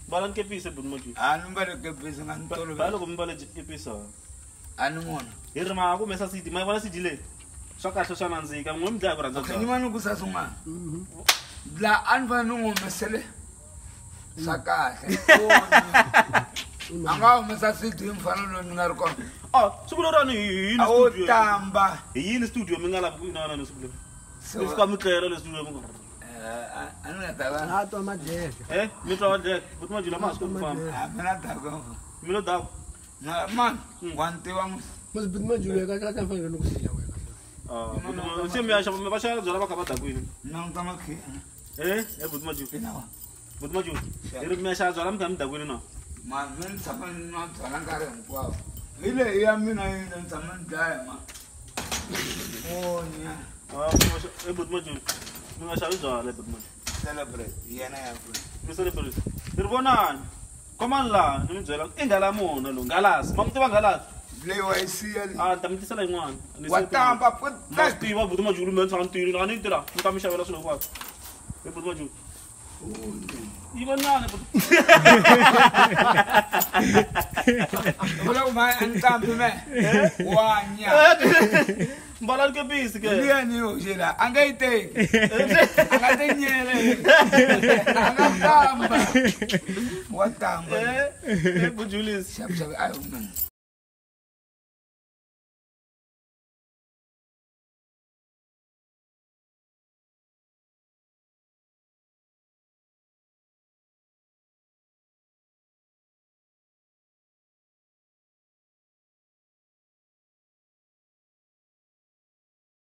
Mbala nkepisi buti Majulu. A ni mbale kepisi nga ni Ba tolovela. loko mi mbale kepisi. A ni mona. Hi ri ma kumesa CD, ma yi vona CD leyi. Swa kahle swa nandzika, n'we mi dlaya ku rhandza byala. Nyimani ku sasungana. La a ni fanele ni n'wi humesele swa kahle. A nga humesa CD hi mfana loyi ni nga ri kona. Ah, swi vula ri hi yini A wo studio? tamba. Hi yini studio mi nga lavi ku inana ni siku leri? So- Mi fika mi tlela le studio mi nga. A ni nga ta va. A twa madleke. Eh, mi twa va dleka. Buti Majulu a ma ha swi koti ku famba. A mina dakwa. Mi lo dakwa. Na man, wa ni tiva musi. Musi buti Majulu ka ka fanele ni ku siya wena. Ah, buti Majulu, se mi ya xava mi va xava byala va kha va dakwini. Languta makhiya. Eh, eh buti Majulu. Ina. Buti Majulu. Hi ri mi ya xava byala mi kha mi dakwini na. Man, mi ni tshama ni nwa byala nkarhi hinkwawo. Hi leyi ya mina yi ni tshama ni dlaya ma. Onya. Ah, eh buti Majulu. Mi nga xavi byala buti Majulu. Celebrate. Yena ya ku. Mi celebrate. Ni ri vonani. Khomani laha ni mi byela i nghala mona lowu ngalasi. Ma mi tiva ngalasi? Leyi wa yi siya leyi. Ah, ni ta mi tisela yin'wana. Ni Wa se- tamba Ma swi tiva buti Majulu mi tshama ni tiyile a ni yi tirha mi ta mi xavela swilo hinkwaswo. Eh buti Majulu. Yi vonani buti. Vula ku ma a ni tambi me. Wa nya. Mbala nkepisi ke. Liya ni yo la a nga yi teki. A nga ti nyele. A nga tamba. Wa tamba. Eh, eh buti Julius. Xavi xavi a yi man.